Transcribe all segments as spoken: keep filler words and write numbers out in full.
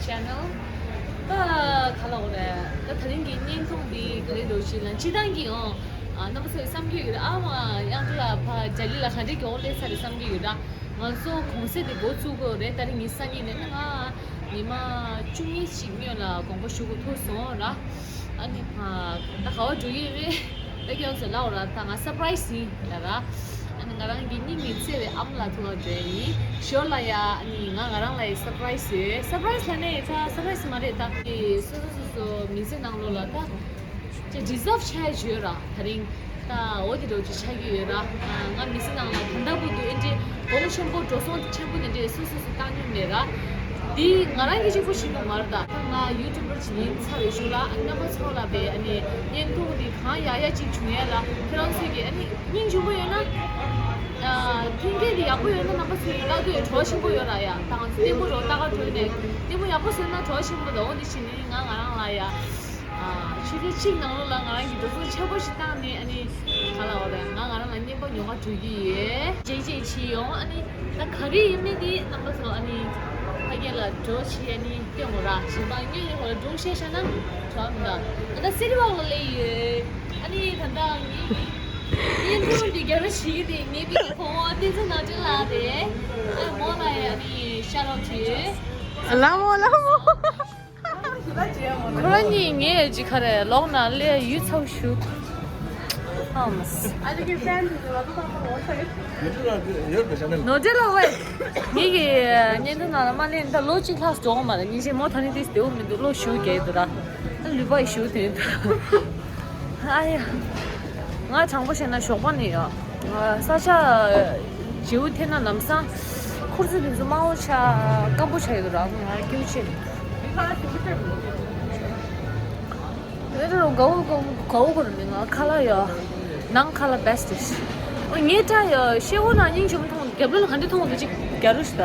Channel ད་ག་ལ་འོ་རེད། ད་དེ་རིང་གི་བརྙན་ཐུང་འདི་ག་རེ་འདུག་ཞིག་ལ་སྤྱི་བཏང་གི་ཡོང་། ཨ་རྣམ་པ་ཚོས་བསམ་གྱི་ཡོད་ཀྱི་རེད། ཨ་མ་གཡང་འགྲོ་ལ་ཕ་རྒྱ་ལི་ལ་ག་འདྲའི་མགྱོགས་སླེབས་ཚར་རེད་བསམ་གྱི་ཡོད་ར། ང་ཚོ་གུང་སེང་དེ་འགོ་བཙུགས་དགོས་རེད། ད་རིང་ཉི་ཤུ་རྩ་གཉིས་ནས་ནི་ང་ཉི་མ་བཅུ་གཉིས་ཅིག་སྔོན་ལ་དགོངས་པ་ཞུ་དགོས་ཐུག་སོང་ར། ཨ་ནི་ད་ག་བ་འགྲོ་གི་རེད། ད་ཁྱོད་ཚོ་ལབ་ར། ད་ང་སར་པ་རའི་སི་ཡིན་ལབ་ར། ཨ་ནི་ང་རང་གི་སྙིང་ནས་བརྩེ་བའི་ཨ་མ་ལགས་ཐུག་ལ་འགྲོ་ཡིན། ཞོར་ལ་ཡ་ཨ་ནི་ང་ང་རང་ལ་ཡི་སར་པ་རའི་སི་ཡོད། སར་པ་རའི་སི་ལབ་ནས་ད་སར་པ་རའི་སི་མ་རེད། ད་སོ་སོ་སོ་སོ་མི་ཚེ་ནང་ལོགས་ལ་ད་ཅེ་ཌི་ཟར་བ་བྱས་ཡོད་ར། དེ་རིང་ད་འོ་དེ་འདྲ་ཅིག་ཆགས་ཀྱི་ཡོད་ར། ང་མི་ཚེ་ནང་ལ་ད་ལྟ་བུ་དུ་ཨེ་འདྲའི་གོང་ཆེན་པོ་འགྲོ་སོང་ཆེན་པོ་དེ་འདྲའི་སོ་སོ་སོ་བཏང་མྱོང་མེད་ར། འདི་ང་རང་གི་གཅིག་པོ་ཞིག་ཏུ་མ་རེད། ད་ང་ཡུ་ཊུབ་པར་ཅིག་ཡིན་ཚར་བའི་གཞུག་ལ་ཨ་ནི་རྣམ་པ་ཚོ་ལ་བས་ཨ་ནི་བརྙན་ཐུང་འདི་གང་ཡག་ཡག་ཅིག་བྱུང་ཡས་ལ་ཁྱེད་རང་ཚོས་ཀྱི་ཨ་ནི་སྙིང་རྗེ་པོ་ཡོད་ན། མཐུན་རྐྱེན་འདི་ཡག་པོ་ཡོད་ན་རྣམ་པ་ཚོས་ཀྱི་ལྟ་དགོས་བྲོ་བ་ཆེན་པོ་ཡོད་ར་ཡ། ད་ང་ཚོ་ལྟད་མོ་རོ་ལྟ་ག་འགྲོ་ནས་ལྟད་མོ་ཡག་པོ་བཟོས་ན་བྲོ་བ་ཆེན་པོ་འདུག་འོ་འདི་བྱས་ནས་ང་ང་རང་ལ་ཡ། ཆུ་ཚོད་གཅིག་ནང་ལོགས་ལ་ང་རང་གི་འགྲོ་སོང་ཆེན་པོ་ཞིག་བཏང་ནས་ཨ་ནི་ག་ལ་འོ་རེད། ང་ང་རང་ལ་རྔན་པ་ཉོ་ག་འགྲོ་གི་ཡོད། རྗེས་རྗེས་ཕྱི་ཡོང་ཨ་ནི་ད་ག་རེ་ཡིན་མིན་དེ་རྣམ་པ་ཚོ་ཨ་ནི་ཕ་གི་ལ་འགྲོ་ཕྱི་ཨ་ནི་སྟོན་དགོས་ར། གཞན་པ་དངོས་ཡོད་ལ་སྒྲུང་བཤད་བཤད་ན་གྲོགས་མི་འདུག་ད་ལྟ་སི་ཊི་ཝོག་ལ་སླེབས་ཡོད། ཨ་ནི་ད་ལྟ་ངའི་བརྙན་ཐུང་འདི་རྒྱ་རོ་བྱེད་ཀྱི་འདུག་ངའི་བི་ཁོ་བོ་བསྟན་འཛིན་ནོར་བཀྲ་ལགས་རེད། ཨ་མོ་ལ་ཡ་ཨ་ནི་ཤ་རོགས་བྱེད། ལ་མོ་ལ་མོ། ཁོ་རང་གཉིས་ངའི་ཨེ་ཇི་ཁ་རེ་ལོག་ན་ལས་ཡུད་ཚ་བོ་ཞུ། ཨམ། ནོར་འདྲེ་ལ་ཝེ། ངེད་ཀྱི་བརྙན་ཐུང་ནང་ལ་མ་ལེན་ད་ལོ་གཅིག་ལྷག་འགྲོ་བ་མ་རེད། ཉིན་ཞིག་མོ་ད་ནི་དེ་བདེ་བོ་མི་འདུག་ལོ་ཞུ་རྒྱག་འདུག་ར། ད་ལུས་པ་ཡི་ཞུ་དེ་འདུག་ཨ་ཡ། ང་དྲང་པོ་བཤད་ན་ཞོགས་པ་ནས་ཡོད། ས་ཆ་བརྗེ་པོ་ཐེབས་ན་ལམ་སང་ཁུར་ཚོས་དེ་ཚོ་དམའ་བོ་ཆགས་སྐམ་པོ་ཆགས་ཡོད་ར། ང་སྐྱིད་པོ་ཆེ། ངས་ད་རུང་དགའ་བོ་དགའ་བོ་དགའ་བོ་གོ་རུ་མི་ང་ཁ་ལག་ཡོད། ནང་ཁ་ལག་བེ་སི་ཊི་ཨོ་ངས་ད་ཡོད་ཤེས་བོ་ན་སྙིང་རྗེ་མོ་མཐོང་། རྒྱབ་ལོགས་ལ་ག་འདྲ་མཐོང་གི་འདུག་ཅིག་རྒྱ་རུ་ཞིག་ད།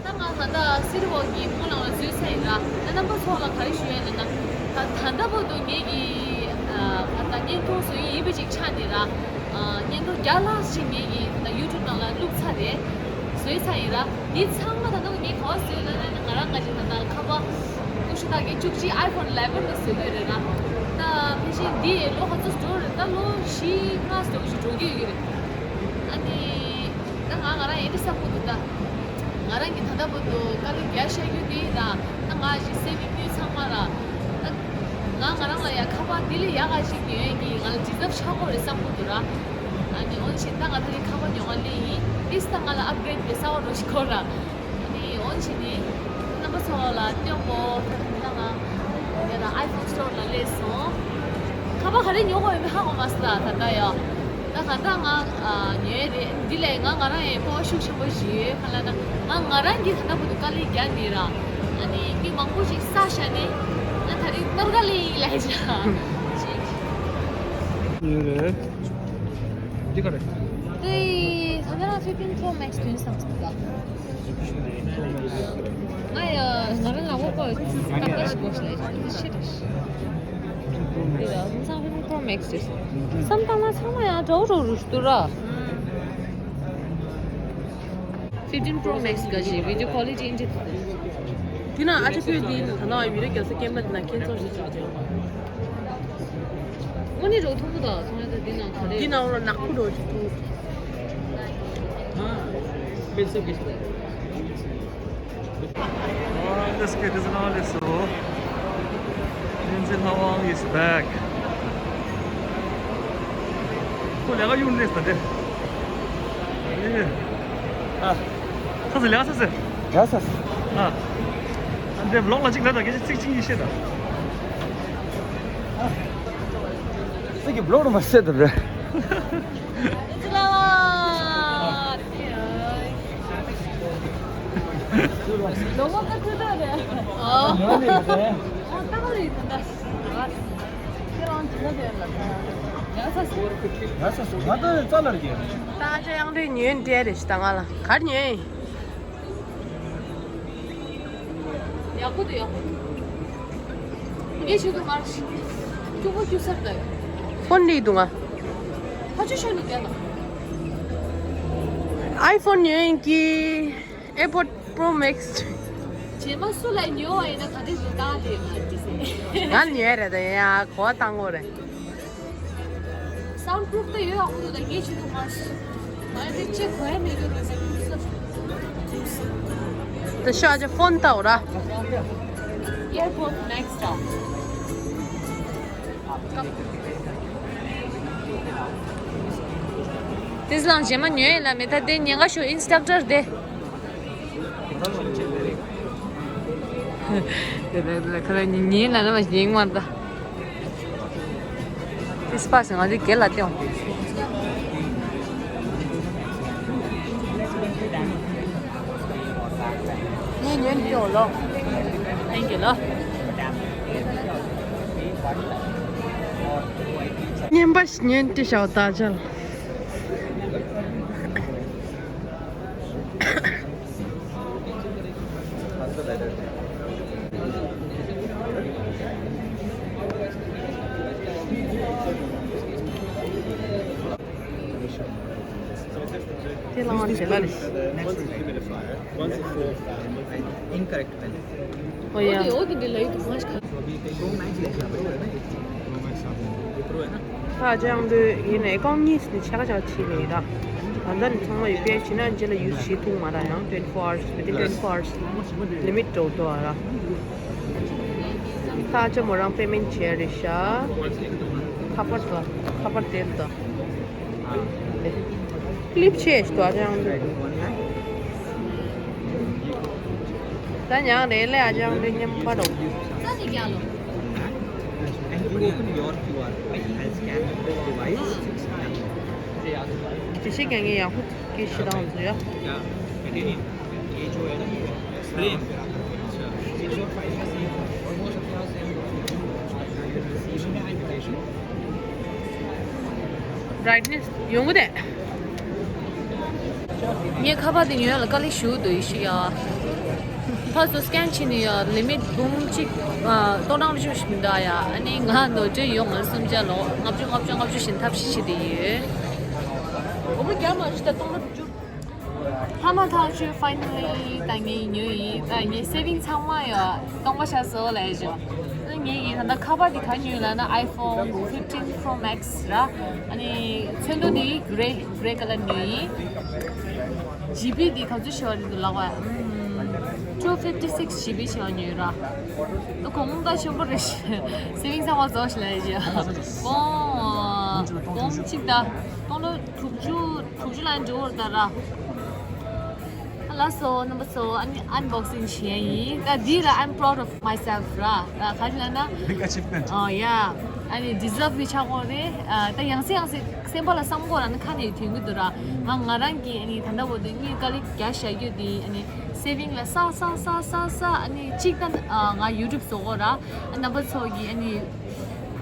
ད་ང་ད་ལྟ་སི་ཊི་ཝོག་གི་སྨོན་ལམ་ལ་འཛུལ་ཚར་ཡིན་ལ། ད་རྣམ་པ་ཚོ་ལ་ག་རེ་ཞུ་ཡ་ཡིན་ན། ད་ད་ལྟ་བར་དུ་ངེད་ཀྱི་ད་ལྟ་བརྙན་ཐུང་བཟོ་ཡུལ་ཡིན་པ་ཅིག་ཆགས་ནས་ར། བརྙན་ཐུང་བརྒྱ་ལྷག་ཅིག་ངེད་ཀྱི་ད་ཡུ་ཊུབ་ནང་ལ་བླུགས་ཚར་རེད། བཟོས་ཚར་ཡིན་ར། འདི་ཚང་མ་ད་ལྟ་ངས་ག་བ་བཟོས་ལབ་ན་ང་རང་ག་ཅིག་ད་ལྟ་ཁ་པར་ཀུ་ཤུ་ད་གི་བཅུ་གཅིག་ཨའི་ཕོན་ཨི་ལེ་ཝེན་ལ་བཟོས་ཡོད་རེད་ར། ད་ཕལ་ཆེར་འདི་ལོ་ག་ཚོད་འགྲོ་རེད། ད་ལོ་བཞི་ལྔ་ཙམ་ཞིག་འགྲོ་གི་ཡོད་རེད། ཨ་ནི། ད་ང་ང་རང་ཡིན་དུས་བསམ་གྱི་འདུག་ད་ང་རང་གིས་ད་ལྟ་བར་དུ་དཀའ་ལས་རྒྱག་བཞག་རྒྱུ་དེ་ཡིན་ད། ད་ང་ཞིག་སེམས་ཀྱི་དངུལ་ཚང་མ་ར། ད་ང་ང་རང་ལ་ཡ་ཁ་པར་འདི་ལས་ཡག་ག་ཞིག་ཉོ་ཡས་ཀྱི་ང་ལ་ཇི་ལྟར་ཆགས་ཀྱི་རེད་བསམ་གྱི་འདུག་ར། ཨ་ནི་འོ་ན་བྱས་ད་ང་ད་རིང་ཁ་པར་ཉོ་ག་སླེབས་ཡིན། ཏིས་ད་ང་ལ་ཨབ་གྷི་རེ་ཌི་བྱས་གསར་པ་འདྲ་ཞིག་དགོས་ར། ཨ་ནི་འོ་ན་བྱས་ནི་རྣམ་པ་ཚོ་ལ་སྟོན་གོ་ད་ང་ཡ་ད་ཨའི་ཕོན་སི་ཊོར་ལ་སླེབས་སོང་། ཁ་པར་ག་རེ་ཉོ་དགོས་ཡོད་མེད་ཧ་གོ་མ་སོང་ད་ད་ལྟ་ཡ། ད་ག་ད་ང་ཉོས་རེད། འདི་ལས་ང་ང་རང་ཡང་སྤོབས་པ་ཤུགས་ཆེན་པོ་ཞིག་ཡོད། ག་ལ་ན་ང་ང་རང་གིས་ད་ལྟ་བར་དུ་དཀའ་ལས་རྒྱག་ནས་ར། ཨ་ནི་མི་མང་པོ་ཞིག་བསགས་བཞག་ནས་ང་ད་རིང་གནོད་འགེལ་ལས་ལས་བྱ་ཅིག་ཡོད་རེད། འདི་ག་རེད། དེ་ད་ལྟ་ཕིབ་ཊིན་པྲོ་མེག་སི་ཐོན་སོང་ཟེར་ད། ང་ཡ་ང་རང་ལ་འོ་པོ་ཏག་ཏག་ཞིག་དགོས་ཤག་ལས་ཤི་རེད། འདི་ལ་ཧུང་སང་ཕིབ་ཊིན་པྲོ་མེག་སི་རེད། བསམ་བཏང་ན་ཚང་མ་ཡང་འདྲ་བོ་འདྲ་བོ་རུ་འདུག་ར། ཕིབ་ཊིན་པྲོ་མེག་སི་ག་ཞིག་བི་ཌི་ཡོ་ཀོ་ལི་ཊི་ཨིན་ཇི་དེ་ན་ཨ་ཅག་ཁོས་འདི་ད་ནང་བི་ཌི་ཡོ་རྒྱག་ས་ཀེམ་ར་དེ་ན་ཁྱེད་ཚོར་ཞིག་བྱུང་ཅེས། དངོས་གནས་རོ་ཐུང་པོ་དང་ཚོང་ཡ་ད་འདི་ནང་ག་རེ། འདི་ནང་ལ་ནག་པོ་འགྲོ་ཞིག་ཐུང་། ཨ། དཔེ་ཚབ་ཀྱི་ཞིག་རེད། Oh, let's get this one, let's go. Lindsay Hawang is back. ཁོ་ལས་ཀ་གཡུག་ནས་ད་དེ། ཨ། ས་ས་ལས་ཀ་ས་ས། ཡ་ས་ས། ཨ། ཨ་འདི་བི་ལོག་ལ་གཅིག་ལ་ད་སྐད་ཆ་ཚིག་གཅིག་གཉིས་བཤད་ད། ཚིག་གི་བི་ལོག་རུ་མ་བཤད་ད་རེད། ཚིག་ལ་བ། ལོ་ངོ་ཁ་ཐུག་ཐག་རེད། ཨོ། ཡོད་ནི་རེད། ཨོ་ཏག་ལི་ད་ད། ཁྱེད་རང་ཇི་ལ་དེ་ལ་ཡ་ས་སུ། ཡ་ས་སུ་ང་ད་རྩ་ལ་རྒྱལ། ད་ཅ་ཡང་དེ་ཉོས་འདྲ་རེད་ཤི་ད་ང་ལ་གར་ཉོས། ཡག་པོ་འདུག་ཡག་པོ་འདུག་ངས་ཞུ་གི་མར་ཤི། སྐྱུག་པོ་སྐྱུག་སར་འདུག་ཕོན་ལི་འདུག་ང་། ཁ་ཆུ་ཤོར་ནས་བསྡད་ལ། ཨའི་ཕོན་ཉོས་ཡིན་གི། AirPod Pro Max། རྗེས་མ་སུ་ལ་ཉོ་བ་ཡིན་ན་ག་འདྲས་འདུག་ད་ལས་ང་འདི་ཟེར། ང་ཉོས་རེད་ད་ཡ་གོ་བ་བཏང་དགོས་རེད། Soundproof དེ་ཡོད་ཨང་དུ་ད་ངས་ཅི་དུ་མ་ཤི། ང་འདི་ཅི་གོ་ཡ་མེད་རྒྱུ་རེད་ཟེར་གྱི་འདུག་ས། དེ་ཤ་ཅེ་ཕོན་ལྟ་འོ་ར། AirPod Max ད། དེ་ལང་རྗེས་མ་ཉོས་ཡིན་ལ་མེད་ད་དེ་ཉེན་ཁ་ཤོར་ཨིན་སི་ཊག་ཊར་དེ། དེ་ལ་ཁ་ལ་ཉིན་ཉིན་ལ་ན་མ་ཡིན་མ་ད། དེ་སྤ་སེ་ང་འདི་གེ་ལ་ཏེའོ། ངས་ཉོན་ཏེའོ་ལོ། Thank you ལོ། ཉན་པ་ཉོན་ཏེ་ཤའོ་ད་ཅལ། དེ་ལའང་བྱེད་ལ་རེད། Incorrect pen. ཨོ་ཡ། ཨོ་དེ་འདི་ལ་ཡོད་དུ་མ་ཞིག་ཁ། ད་ཅང་དུ་ཡིན་ནའི་རྐང་གཉིས་ནི་ཆ་ག་ཆ་ཆི་ལེ་ར། ད་ལྟ་ནི་ཚང་མ་ཡོད་པས་ཕྱི་ན་རྗེས་ལ་ཡུལ་ཞིག་ཐུག་མ་ར་ཡང་twenty-four hours within twenty-four hours limit འགྲོ་འདུག་ཨ་ར། ད་ཅ་མོ་རང་པེ་མེན་བྱས་རེད་ཤག་ཁ་པར་དང་ཁ་པར་དེ་དང་། ཀླིབ་ཆེ་ཞིག་ཏུ་ཨ་ཅང་འདུག་ད་ཉང་རེ་ལེ་ཨ་ཅང་འདུག་མཉམ་པ་རོ། Open your Q R code. I'll scan the device. ཇི་ཞིག་ཀྱང་ངས་ཡག་པོ་སྐད་ཤི་དང་བཟོ་ཡ། Brightness ཡོང་གི་དེ། ངས་ཁ་པར་དེ་ཉོས་ལ་དཀའ་ལས་ཞུ་འདུག་ཡེ་ཤི་ཡ། ཕར་ཚུར་སི་ཀེན་བྱས་ནས་ཡ་ལི་མིད་འབུམ་གཅིག་ཨ་སྟོང་ཕྲག་བཅུ་ཞིག་མི་འདུག་ཡ། ཨ་ནི་ང་ནོར་འཁྲུལ་ཡོང་ང་སུམ་བརྒྱ་ལོ་ལྔ་བཅུ་ལྔ་བཅུ་ལྔ་བཅུ་བཞིན་ཐབས་ཤེས་བྱེད་དེ་ཡོད། སྒོར་མོ་བརྒྱ་མ་ཞིག་ད་སྟོང་ཕྲག་བཅུ། ཐ་མ་ཐག་ཆོད་finally ད་ངས་ཉོས་ཡིན། ད་ངའི་སེ་བིང་ཚང་མ་ཡ་སྟོང་པ་ཆགས་སོང་ལབ་ཡ་ཅོ། ད་ངས་ཡིན་ད་ལྟ་ཁ་པར་དེ་ག་ཉོས་ལབ་ན་iPhone fifteen Pro Max ར། ཨ་ནི་ཚོན་མདོག་དེ་gray gray colour ཉོས་ཡིན། ཇི་བི་དེ་ག་ཚོད་བྱས་པ་རེད་འདུག་ལབ་པ། ཨམ། two fifty six ཇི་བི་བྱས་པ་ཉོས་ར། ད་གོང་ད་ཆེན་པོ་རེད་ཤག་སེ་བིང་ཚང་མ་རྫོགས་ཤག་ལབ་ཡ་ཅོ། གོང་གོང་གཅིག་ད་སྟོང་ལོ་དྲུག་ཅུ། དྲུག་ཅུ་ལ་འགྲོ་བར་ད་ར། ལགས་སོ་རྣམ་པ་ཚོ། ཨ་ནི་unboxing བྱེད་ཡ་ཡིན། ད་འདི་ལ་I'm proud of myself ར། ད་ག་རེ་ལབ་ན། Big achievement. ཨོ་ཡ། ཨ་ནི་deserve བྱེད་ཆགས་ཀྱི་རེད། ཨ་ད་ཡང་སེ་ཡང་སེ་སེམས་པ་ལ་བསམ་གྱི་ར་ནི་ཁ་ནས་ཐོན་གྱི་འདུག་ར། ང་ང་རང་གིས་ཨ་ནི་ད་ལྟ་བར་དུ་ངས་དཀའ་ལས་རྒྱག་བཞག་རྒྱུ་འདི་ཨ་ནི་སེ་བིང་ལ་བསགས་བསགས་བསགས་བསགས་བསགས། ཨ་ནི་གཅིག་ད་ང་YouTube བཟོ་གི་ར། རྣམ་པ་ཚོ་གིས་ཨ་ནི།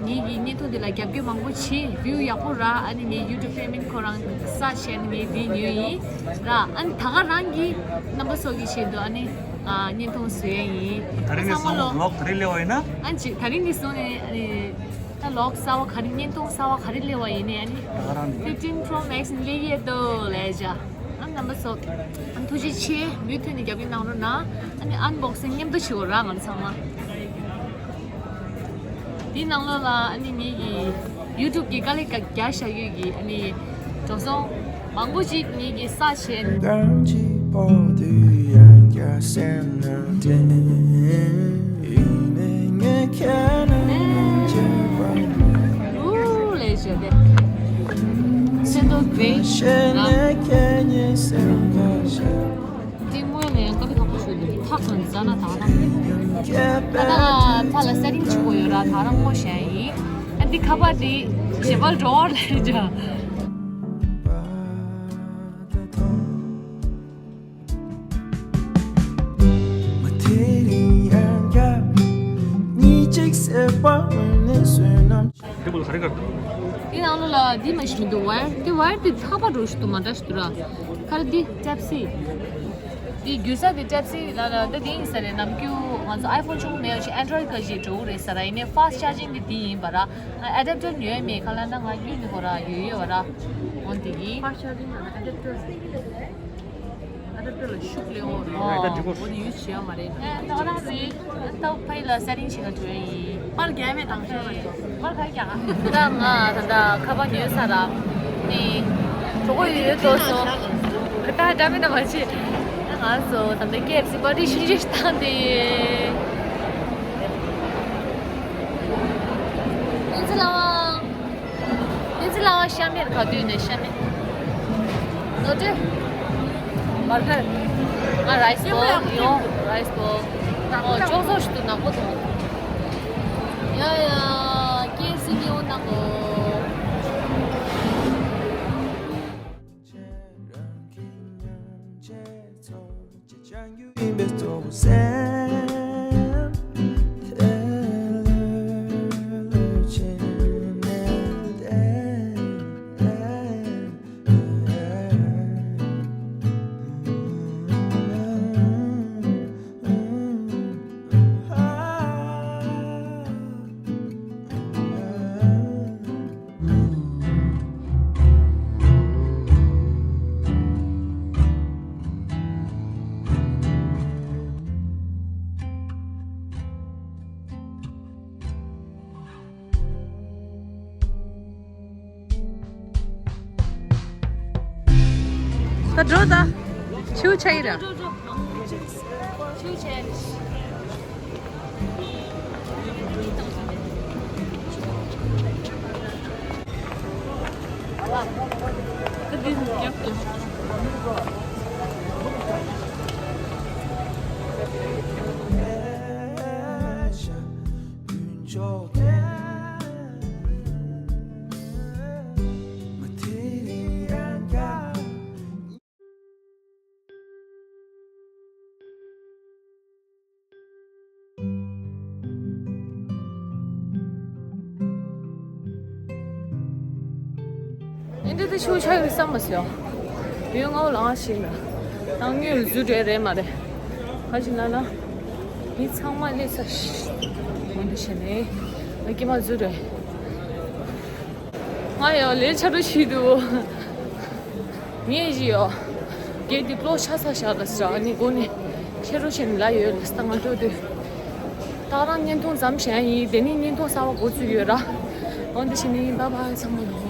ངེད་ཀྱི་བརྙན་ཐུང་འདི་ལ་རྒྱབ་སྐྱོར་མང་པོ་བྱེད། view ཡག་པོ་རག་ཨ་ནི་ངའི་YouTube payment ཁོ་རང་བསགས་བྱས་ནས་ངས་འདི་ཉོས་ཡིན་ར། ཨ་ནི་ད་ག་རང་གིས་རྣམ་པ་ཚོ་གི་ཆེད་དུ་ཨ་ནི་ཨ་བརྙན་ཐུང་བཟོ་ཡ་ཡིན། ད་རིང་ནས་བཟུང་vlog ག་རེ་སླེབས་པ་ཡིན་ན། ཨ་ནི་ད་རིང་ནས་བཟུང་ནས་ཨ་ནི་ད་vlog གསར་པ་ག་རེ་བརྙན་ཐུང་གསར་པ་ག་རེ་སླེབས་པ་ཡིན་ནའི་ཨ་ནི་ད་ག་རང་ནས་fifteen Pro Max སླེབས་ཡས་འདུག་ལབ་བྱས། ཨ་རྣམ་པ་ཚོ། ཨ་ཐུགས་རྗེ་ཆེ། མུ་མཐུད་ནས་རྒྱབ་སྐྱོར་གནང་རོགས་གནང་། ཨ་ནི་unboxing མཉམ་དུ་བྱེད་དགོས་ར་ང་ཚང་མ། དེའི་ནང་ལོགས་ལ་ཨ་ནི་ངེད་ཀྱི་YouTube གི་དཀའ་ལས་རྒྱག་བཞག་ཡོད་ཀྱི་ཨ་ནི་འགྲོ་སོང་མང་པོ་ཅིག་ངེད་ཀྱི་བསགས་བྱས། ལུ་ལས་བྱོས་ཏེ། སེ་དོ་བེ་ར། འདི་སྔོན་ནས་དཀའ་ལས་ཁག་པོ་ཞིག་འདུག་ཐག་ཚང་ཟ་ན་ད་རང་། ད་ལྟ་ཕ་ལ་ས་རིང་ཆུ་བོ་ཡོད་ར་ད་རང་ངོ་ཤེས་ཡིན། ཨ་འདི་ཁ་པར་འདི་ཞེ་པར་འགྲོ་བར་ལས་ཀྱང་། དེ་བོ་ག་རེ་གར། དེ་ནང་ལོགས་ལ་འདི་མ་ཞིག་མི་འདུག་ཝའེར། དེ་ཝའེར་དེ་ལྷག་པ་འགྲོ་ཞིག་འདུག་མ་འདྲ་ཞིག་འདུག་ར། ག་རེ་འདི་ཊའིབ་སི། འདི་རྒྱུ་ས་དེ་ཊའིབ་སི་ལ་ལ་ད་དེ་ཡིན་ས་རེད། ནམ་རྒྱུན་ང་ཚོ་ཨའི་ཕོན་ཆུང་མེད་ཅིག་ཨན་ཌོ་རོ་ཌི་ག་ཞིག་འགྲོ་གི་རེད་ས་ར། ཡིན་ནའི་ཕཱ་སི་ཊི་ཆར་ཇིང་དེ་འདི་ཡིན་པ་ར། ཨ་ཌབ་ཊར་ཡོད་མེད་ག་ལ་ན་ང་གཡུ་ནི་གོ་ར་ཡོད་ཡོད་བ་ར། འོན་ཏེ་གི་ཕཱ་སི་ཊི་ཆར་ཇིང་ལ་ཨ་ཌབ་ཊར། ཨ་ཌབ་ཊར་ལ་ཤུགས་ལེན་འོང་རོ། ཨོ་འོ་དེ་ཡུས་བྱེད་ཡ་མ་རེད། ཨེ་ད་ག་རང་རེད། ད་ཕ་ཡི་ལ་སེ་ཊིང་བྱེད་ག་འགྲོ་ཡ་ཡིན། པར་རྒྱག་མེད་དང་ཤོག་ལ་ཤོག་པར་ག་རྒྱག་ད་ང་ད་ད་ཁ་པར་ཉོས་ས་ར། ནི་གྲོགས་པོ་ཡོད་དོ་སོ། ད་འདྲ་མི་འདྲ་མ་བྱེད། ང་ཚོ་ད་ལྟ་ཀེ་ཨེཕ་སི་པར་ཊི་ཤིང་ཤིང་བཏང་དེ་ཡིན། ཨིན་ཚི་ལ་བ། ཨིན་ཚི་ལ་བ་ཤ་མེད་ག་དུས་ནས་ཤ་མེད། ནོ་ཏེ། བར་གར། ང་རའི་སི་བོལ་ཡོང་། རའི་སི་བོལ། ཨོ་ཅོག་ཙོག་ཞིག་ཏུ་ནག་པོ་འདུག་ཡ་ཡ། ཀེ་ཨེཕ་སི་ཉོ་ན་གོ། ད་འགྲོ་ད། ཆུ་ཆ་ཡི་ར། ཆུ་ཆ་ཡི། ཨིན་དྲ་དེ་ཤུགས་ཆག་ཡོད་བསམ་མ་སོང་། ཡུལ་ངའོ་ལང་ཞིག་ལ། ཏང་ངོས་ལ་འཛུལ་འགྲོ་རེད་མ་རེད། ག་ཅི་ན་ན། མི་ཚང་མ་སླེབས་ས་ཞིག་འོན་ཏེ་བྱས་ནས། ང་སྐྱེས་མ་འཛུལ་རེད། ང་ཡང་ལས་ཆ་རུ་ཞིག་འདུག་ངས་ཡིས་ཡོ། རྒྱལ་འདི་ཀློག་ཆ་ས་ཤག་ལ་ཟ་ནི་སྒོ་ནས་ཤེ་རུ་ཤེ་ནི་ལ་ཡོད་ལ་སྟ་ང་སྤྲོ་དུས། ད་རང་བརྙན་ཐུང་ཙམ་བྱས་ཡིན་དེ་ནི་བརྙན་ཐུང་གསར་བ་འགོ་ཚུགས་ཡོད་ར། འོན་ཏེ་ཤེ་ནི་བཱའི་བཱའི་ཚང་མ་ལ།